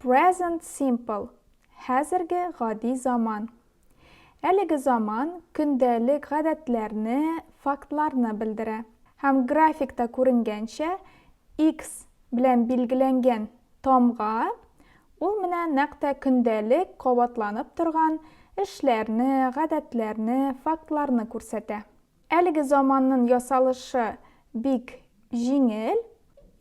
Present simple, хәзерге гади заман. Әлеге заман көндәлек гадәтләрне, фактларны белдерә. Һәм графикта күренгәнчә, X белән билгеләнгән тамга, ул менә нәкъ тә көндәлек кабатланып торган эшләрне, гадәтләрне, фактларны күрсәтә. Әлеге заманнын ясалышы бик җиңел.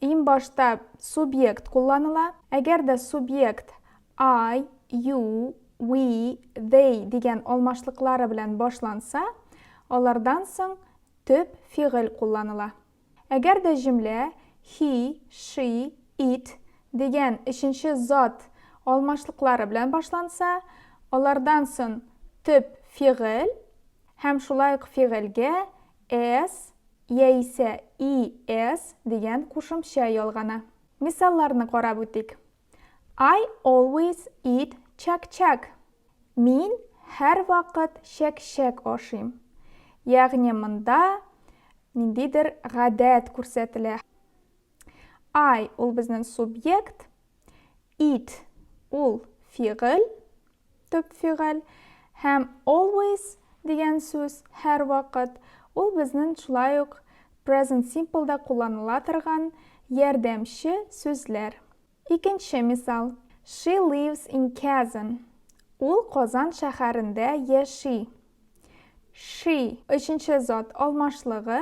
Иң башта субъект кулланыла. Әгәр дә субъект I, you, we, they дигән алмашлыклары белән башланса, алардан соң төп фигыль кулланыла. Әгәр дә җөмлә he, she, it дигән өченче зат алмашлыклары белән башланса, алардан соң төп фигыль Һәм шулай ук фигыльгә s яисә es дигән кушымча ялгана. Мисалларны карап үтик. I always eat чәк-чәк. Мин һәрвакыт чәк-чәк ашыйм. Ягъни монда ниндидер гадәт күрсәтелә. I ул безнең субъект, eat ул фигыль, төп фигыль һәм always дигән сүз һәрвакыт, ул безнең шулай ук present simple-да кулланыла торган ярдәмче сүзләр. Икенче мисал. She lives in Kazan. Ул Казан шәһәрендә яши. She, өченче зат алмашлыгы.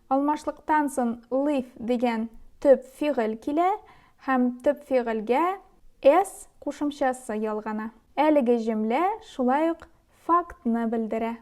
Алмашлыктан соң live дигән төп фигыль килә һәм төп фигыльгә s кушымчасы ялгана. Әлеге җөмлә шулай ук фактны белдерә.